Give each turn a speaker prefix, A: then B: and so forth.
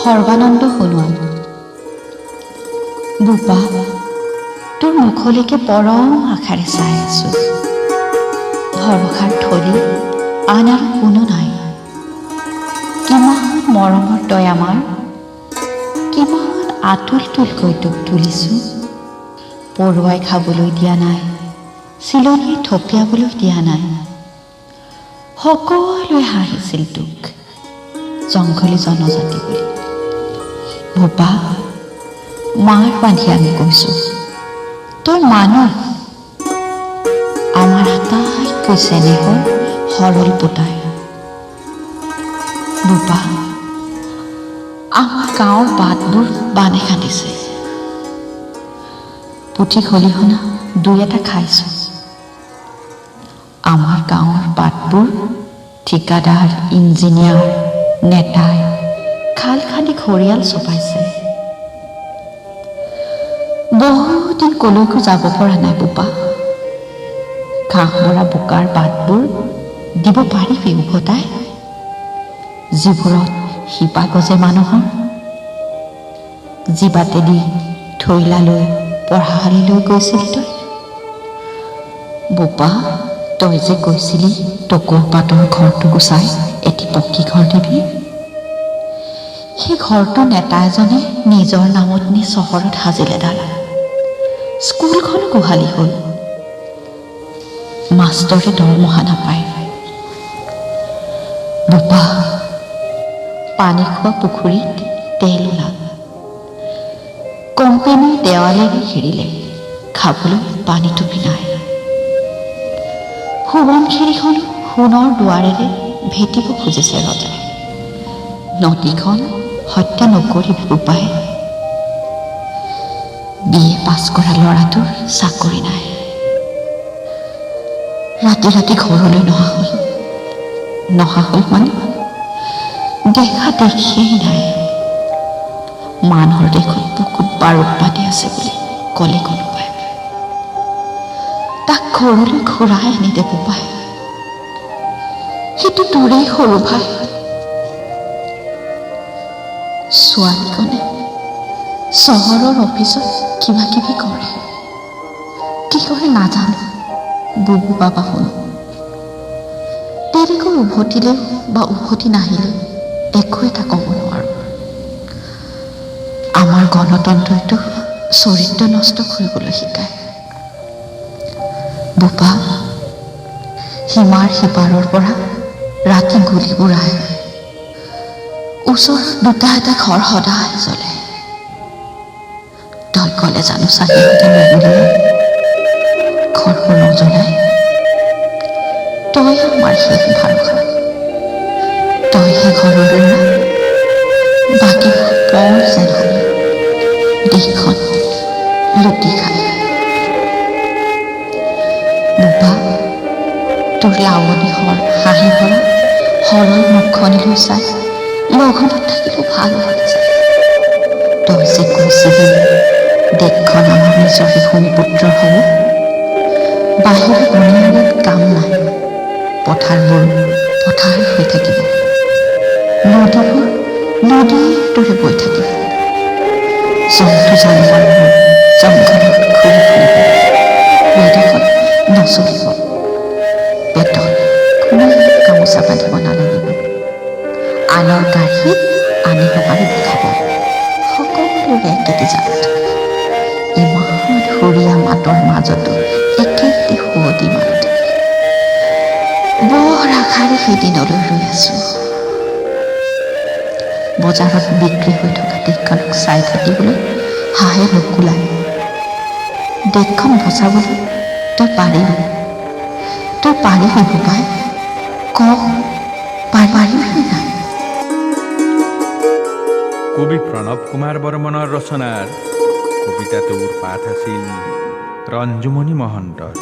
A: সৰ্বানন্দ সোণোৱাল। বোপা, তোৰ মুখলৈকে পৰম আশাৰে চাই আছো। ভৰসাৰ থলী আন আৰু কোনো নাই। কিমান মৰমৰ তই আমাৰ, কিমান আতুল তুলকৈ তোক তুলিছো। পৰুৱাই খাবলৈ দিয়া নাই, চিলনীয়ে থপিয়াবলৈ দিয়া নাই। সকলোৱে হাঁহিছিল তোক জংঘলী জনজাতি বুলি। বোপা, মাৰ বান্ধি আমি কৈছো, তই মানুহ। আমাৰ আটাইতকৈ চেনেহৰ সৰল পুতাই। বোপা, আমাৰ গাঁৱৰ বাটবোৰ বানে খান্দিছে। পুঠি খলিহনা দুই এটা খাইছো। আমাৰ গাঁৱৰ বাটবোৰ ঠিকাদাৰ, ইঞ্জিনিয়াৰ, নেতাই খাল খান্দি ঘৰিয়াল চপাইছে। বহুদিন কলৈকো যাব পৰা নাই বোপা। ঘাঁহ মৰা বোকাৰ বাটবোৰ দিব পাৰিবি উভতাই, যিবোৰত শিপা গজে মানুহৰ? যি বাটেদি থৈলালৈ, পঢ়াশালিলৈ গৈছিলি তই। বোপা, তই যে কৈছিলি টকৌ পাতৰ ঘৰটো গুচাই এটি পকী ঘৰ দিবি, সেই ঘৰটো নেতা এজনে নিজৰ নামত নি চহৰত সাজিলে দালান। স্কুলখনো গোহালি হ'ল, মাষ্টৰে দৰমহা নাপায়। বোপা, পানী খোৱা পুখুৰীত তেল ওলাল। কোম্পানীৰ দেৱালেৰে ঘেৰিলে, খাবলৈ পানী টুপি নাই। সোৱণশিৰিখনো সোণৰ দুৱাৰেৰে ভেটিব খুজিছে ৰজাই। নদীখন হত্যা নকৰিবি বোপাই। বি এ পাছ কৰা ল'ৰাটোৰ চাকৰি নাই। ৰাতি ৰাতি ঘৰলৈ নহা হ'ল। নহা হ'ল মানে দেখা দেখিয়েই নাই। মানুহৰ দেশত বুকুত বাৰুদ বান্ধি আছে বুলি ক'লে কোনোবাই। তাক ঘৰলৈ ঘূৰাই আনি দে বোপাই। সেইটো তোৰেই সৰু ভাই। ছোৱালীজনে চহৰৰ অফিচত কিবা কিবি কৰে, কি কৰে নাজানো, বুবু বাবা শুনো। দেৰিকৈ উভতিলেও বা উভতি নাহিলেও একো এটা ক'ব নোৱাৰোঁ। আমাৰ গণতন্ত্ৰইতো চৰিত্ৰ নষ্ট কৰিবলৈ শিকায়। বোপা, সীমাৰ সিপাৰৰ পৰা ৰাতি গুলীবোৰ আহে। ওচৰত দুটা এটা ঘৰ সদায় জ্বলে। তই ক'লে জানো চাকিহঁতে নুবুলিলে ঘৰবোৰ নজ্বলাই? তই আমাৰ শেষ ভৰসা, তইহে ঘৰৰ ল'ৰা। বাকীবোৰ পৰ যেন হ'ল দেশখন লুটি খায়। বোপা, তোৰ লাৱনি সৰ হাঁহি ভৰা সৰল মুখখনিলৈ চাই লঘোণত থাকিলেও ভাল লাগি যায়। তই যে কৈছিলি দেশখন আমাৰ নিজৰে ভূমিপুত্ৰৰ হ'ব, বাহিৰৰ বনিয়াৰ কাম নাই, পথাৰবোৰ পথাৰ হৈ থাকিব, নদীবোৰ নদীৰ দৰে বৈ থাকিব, জন্তু জানোৱাৰবোৰ জংঘলত ঘূৰি ফুৰিব, বিদেশত নচলিব, পেটত কোনেও গামোচা বান্ধিব নালাগিব, আনৰ কাঁহীত আনে নোৱাৰিব খাব, সকলোৰে একেটি জাত। ইমান সুৰীয়া মাতৰ মাজতো একেটি সুৱদি মাত। বৰ আশাৰে সেইদিনলৈ ৰৈ আছো। বজাৰত বিক্ৰী হৈ থকা দেশখনক চাই থাকিবলৈ হাঁহে নুকুলায়। দেশখন বচাবলৈ তই পাৰিবি, তই পাৰিবি বোপাই। ক, পাৰিবি নাই?
B: কবি প্ৰণৱ কুমাৰ বৰ্মনৰ ৰচনাৰ কবিতাটোৰ পাঠ আছিল ৰঞ্জুমণি মহন্তৰ।